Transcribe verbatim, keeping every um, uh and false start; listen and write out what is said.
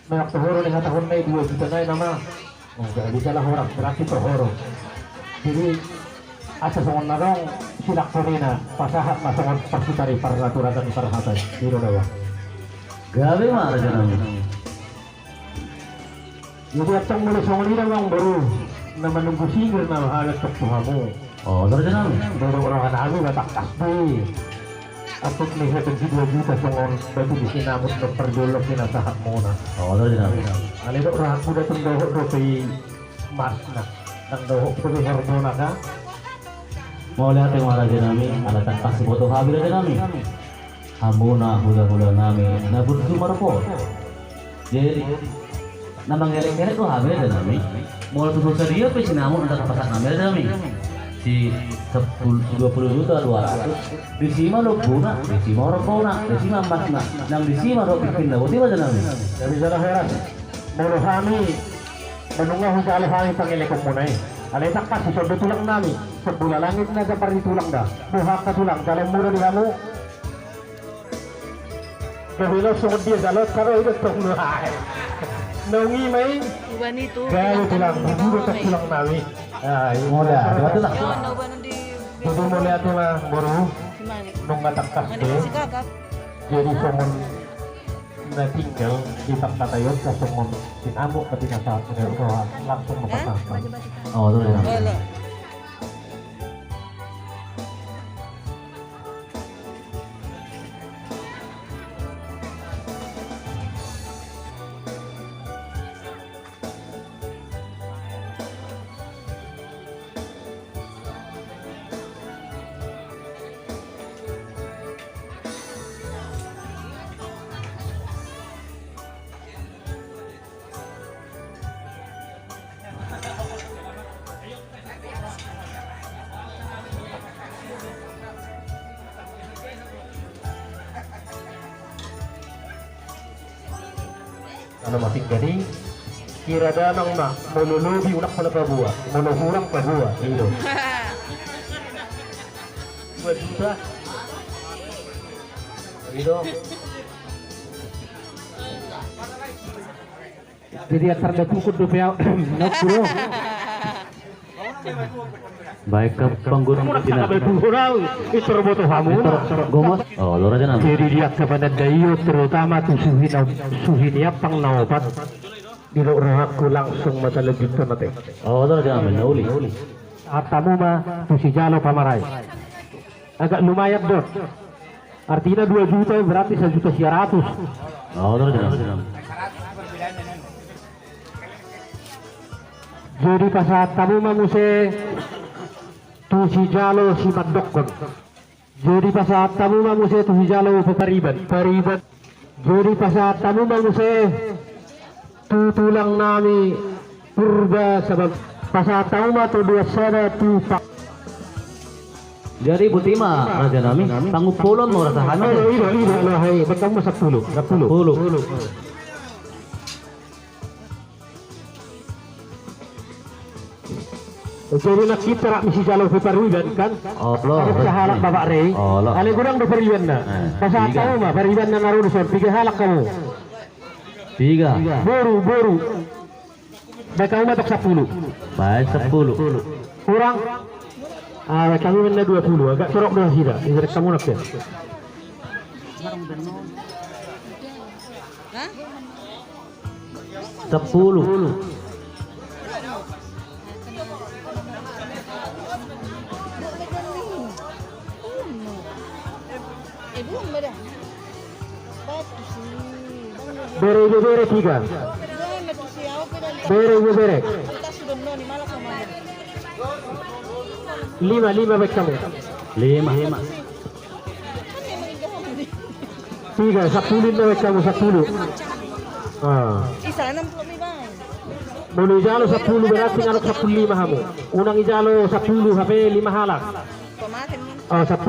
Memang tohoro ni hatahon nai dua juta nai nama. Oh, jadi salah orang, berarti tohoro. Jadi asa songon na dong silak konina, pasahat ma songon parsitari parnaturatan parhata. Iro dawa. Gabe ma raja nami. Jadi antong molo songon i da amang boru na manunggu singir nama hami antong tu hamu. Oh, raja nami. Boru roha nami ma tangkas be. Antong ni hepeng si dua juta songon batu ni sinamot na parjolo pinasahat muna. Oh, raja nami. Ale dok rohangku da tong dohot dope i masna. Tong dohot dope i harbona ka. Mauliate ma raja nami, ala tangkas diboto hami raja nami. Hamuna hulahula nami na burju marpor. Jadi na mangelek-elek do hami raja nami. Molo tu so sadia pe sinamot na tarpasak nami raja nami. Si sepuluh, dua puluh juta dua ratus. Disi ma lombuna, disi ma horbouna, disi ma emasna. Nang disi ma dohot pingpinna, boti ma raja nami. Jadi salah heran. Molo hami manunggu hujalo hami pangelekonmuna i. Alai tangkas dison do tulang nami. Sebelah langit na gabar ni tulang da. Boha angka tulang, jaloonmu do di hamu. Gabe na songon dia jaloonta do i do tong nuaeng. Naung i ma i. Gabe tulang, bujur do tong tulang nami. Ai mauliate ma tulang. Jadi mauliate ma boru. Nunga tangkas be. Jadi songon na tinggal di parhata i on, songon sinamot na pinasahat muna, langsung ma pasahat. Oh, tulang. Ala matik gani. Kira damang ma, molo lobi unang pola paboa, molo hurang paboa. I do. Dua juta. I do. Jadi antar da tukun dope au. Nokku do. Baik ka panggurung. Hamu na saka bae tu hurau. Itor boto hamu na. Gomos. Oh, lo raja nami. Jadi dia kepada dayo terutama tu suhi na, suhi ni ampang na opat. Di lo rohangku langsung mata lejut sama te. Oh, lo raja nami, na uli. Artamu ma tu sijalo pamarai. Agak lumayan do. Artina dua juta berarti sajuta sia ratus. Oh, lo raja nami. Jadi pasahat hamu ma muse tu sijalo simandokkon. Jadi pasahat hamu ma muse tu sijalo pariban, pariban. Jadi pasahat hamu ma muse tu tulang nami Purba, sabab pasahat hamu ma tu dua sada tu pa. Jadi boti ma raja nami, pangumpulon ma rasa hami. Ida, ida, ida, hai, baen hamu ma sampulu, sampulu. Sampulu. Jadi nang hita rap misi jalo pe pariban kan? Olo. Harus sahalak bapak re. Olo. Alai godang do paribanna. Eh, pasahat hamu ma paribanna na ro dison, piga halak hamu? Piga. Boru, boru. Baen hamu ma tong sampulu. Baen sampulu. Kurang. Ah, baen hamu ma na dua pulu. Agak torop do nasida. Jadi hamu nang pe. Hah? Sampulu. Bere, bere, bere, tiga. Bere, bere, bere. Lima, lima, baen hamu. Lima. Lima. Tiga, sampulu do baen hamu, sampulu. Ah. Molo ijalo sampulu berarti ngadok sampulu lima hamu. Unang ijalo sampulu hape lima halak. Oh, sampulu.